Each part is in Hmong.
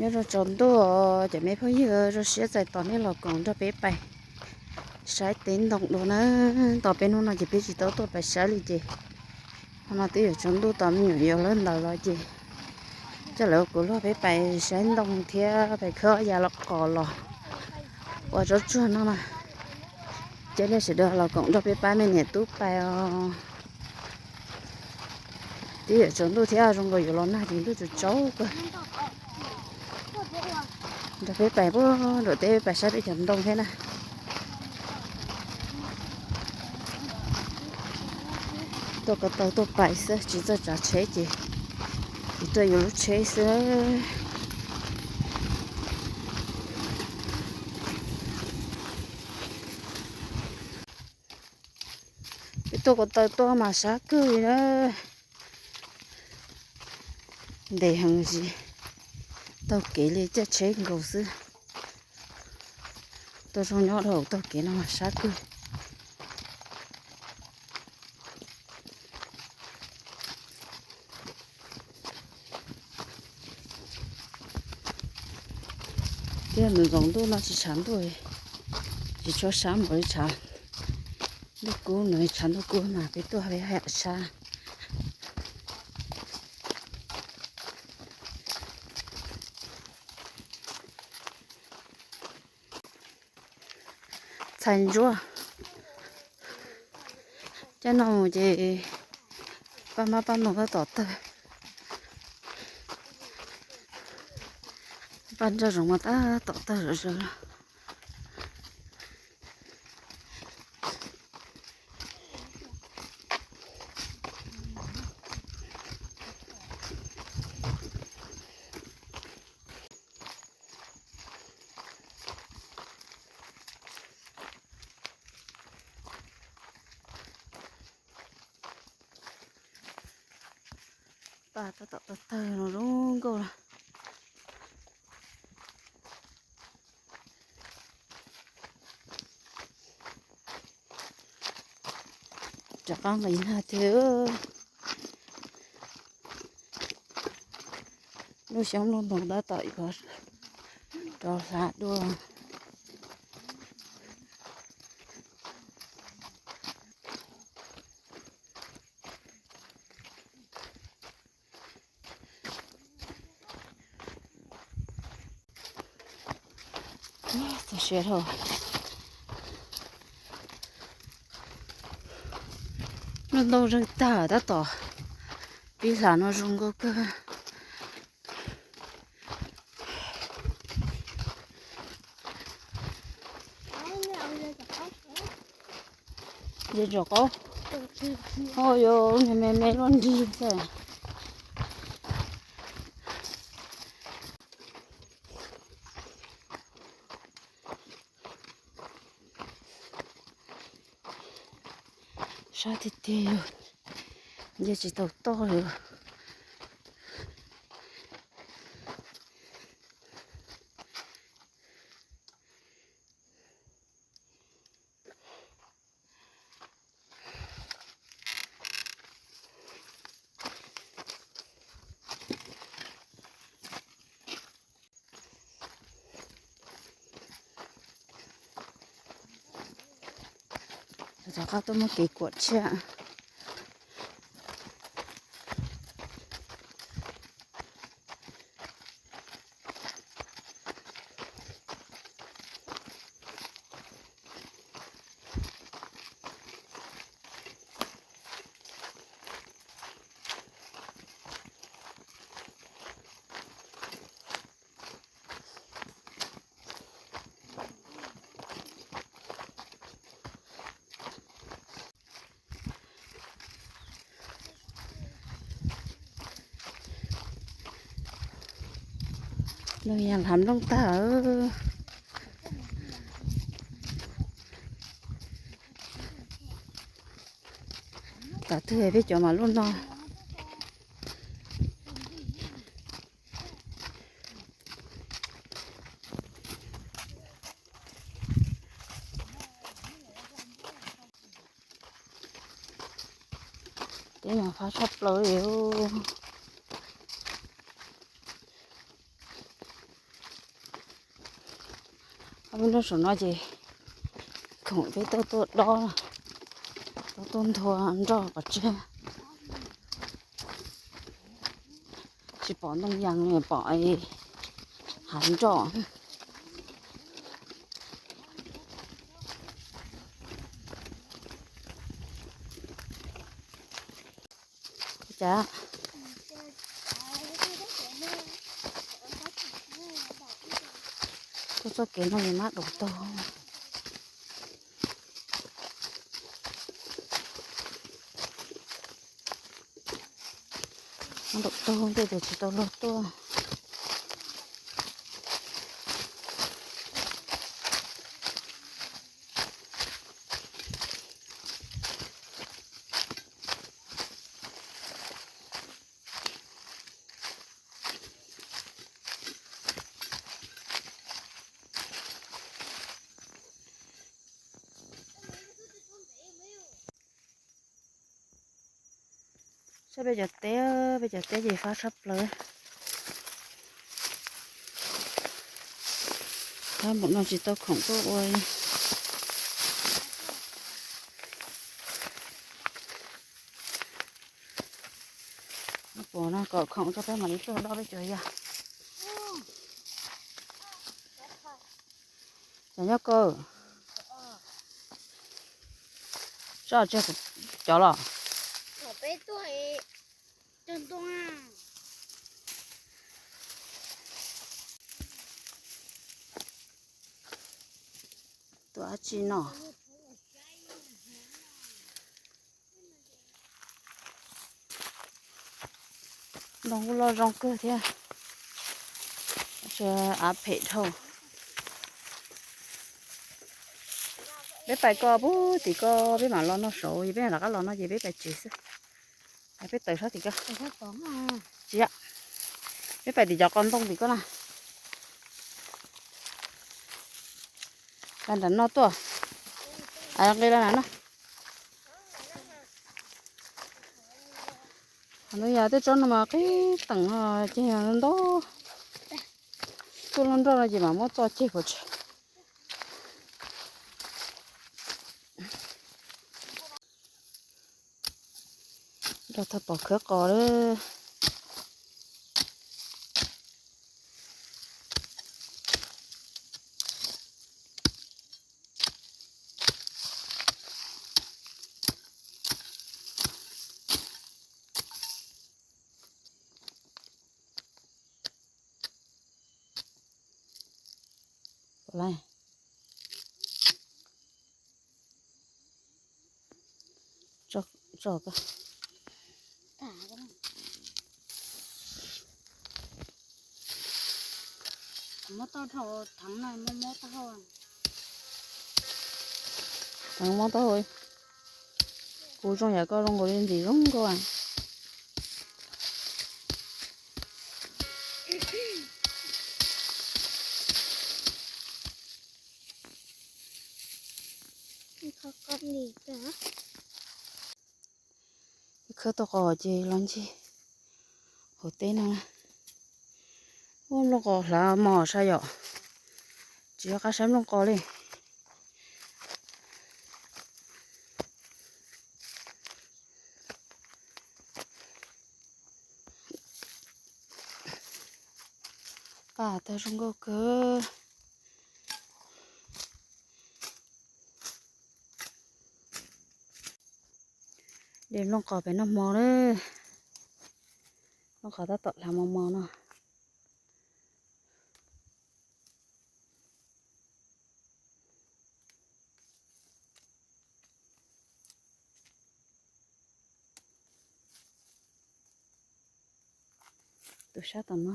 Nyob zoo tsaus ntuj, cov me phooj ywg, zoo siab txais tos nej los koom nrog peb pais saib teb ntoo dua na. Tos peb hnub no ces peb tsis tau tuaj pais saib li ces hnub no twb yuav tsaus ntuj tos me nyuam yaus lawv ntawd los ces coj lawv ua kuv luag peb pais saib ntoo thiab pais khawb ob yav los qos los ua zaub tsuag no na. Cia nej sawv daws los koom nrog peb pab me niam tub pais os. Twb yuav tsaus ntuj thiab zoo nkaus yuav los nag ces ntuj tsaus tsaus kawg. Nrog peb pais puag nram teb pais saib peb cov ntoo thiab na. Tuaj ko taw tuaj pais xwb tsis txawj tsav tsheb ces tsis tuaj yuav lub tsheb xwb. Peb tuaj ko taw tuaj mas sab kawg li na. Ntev heev zis taug kev li caij tsheb nkaus xwb. Tuaj zoo nyob dhau taug kev no mas sab kawg. Tiag nws nkaus ntuj no tsis tshav ntuj, tsis tshua sab npaum li tshav ntuj kub, nws tshav ntuj kub mas peb tuaj peb haj yam sab. Txhais ntsuab. Coj no mus ces paj mab paj noog tab tom tawg. Paj ntsaj zoov mas tab tom tawg zom zaws. Paj tab tom tawg tawg no zoo nkauj na. Rov qab nqis nag tiag. Lub xyoob lub ntoo tab tom yuav rov hlav dua. Txog siav dhau. Lub ntoo zeeg tag tab tom pib hlav no zoo nkauj kawg. Ze ntsaum qaub, ho yuav me me luaj nrig xwb. Sab tiag tiag, nce tsis tau toj li. Rov qab tuaj muaj kev kuam tshiab. Nplooj yas hlav nplooj tag. Kav twg peb cov mas lub no. Teb no fab tshaj plaws li. Ob peb hnub saum no ces khoom peb tuaj tuaj dob, tuaj tuaj nthua nroj pov tseg. Tsis pom ntoo yas li, pom hav nroj. Cas tuaj txoj kev no es mab daum taug. Mab daum taug tej tes tsis tau luag tuaj. Saib peb cov teb, peb cov teb ces fab tshaj plaws. Fab npaum no tsis tau khoom tuaj ua li. Pom no kom khoom tso peb mam li tuaj dob peb cov yas. Cov nyob kawg. Tso tseg kuv cov los. Tus dab tsi no? Ntoo kuj loj zoo kawg thiab. Av phem dhau. Peb pais ko pub tim ko, peb mam los no saud, peb rov qab los no ces peb pais tsev xwb. Peb tawm sab tim ko. Tsis, peb pais tim cov qos ntoo tim ko na. Pais nram no tuaj. Nqis los nram no. Ntoo yas tej tsob no mas qib teem no ces ntau. Tuaj lub nroj no ces mam muab txo ceg pov tseg. Nrog thaj pom khawb qos lawm. Mob taub hau. Kuv zoo yam koj zoo nkaus li ntxim zoo nkauj. Khawb tau qos ces los ncig hauv teb no. Ub, nplooj qos hlav mos sai yom. Tsis nco qab saib nplooj qos li. Paj tag zoo nkauj kawg. De nplooj qos pem noj hmo lawm. Nplooj qos tab tom hlav mos mos no. Tus sab tom no.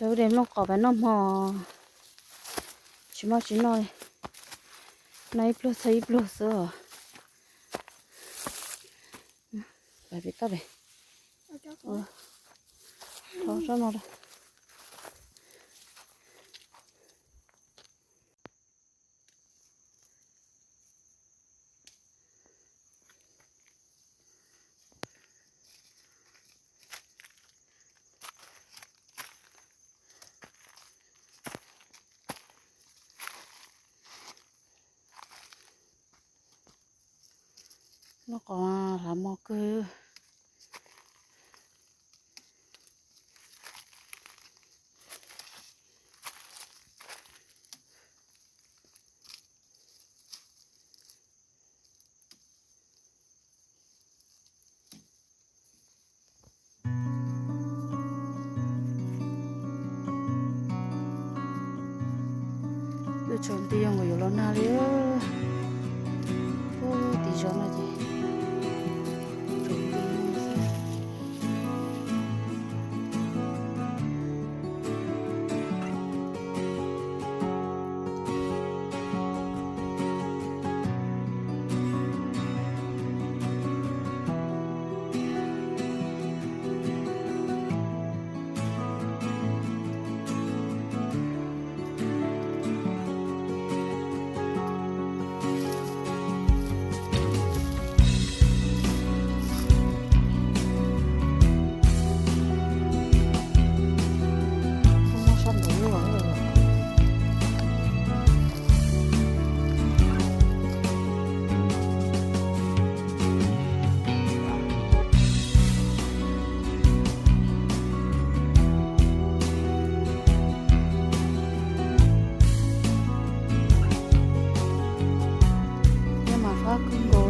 Lawv de nplooj qos pem noj hmo, tsis muaj tsis noj li. Noj ib pluag txhawj ib pluag xwb os. Pem toj pem. Rho tsob no rau. Lub qos hlav mos kawg. Wb tsaus nti yuav los nag li. Ub, tim zos no ces tsaus nti xwb. Nyob mas fab kawg nkaus.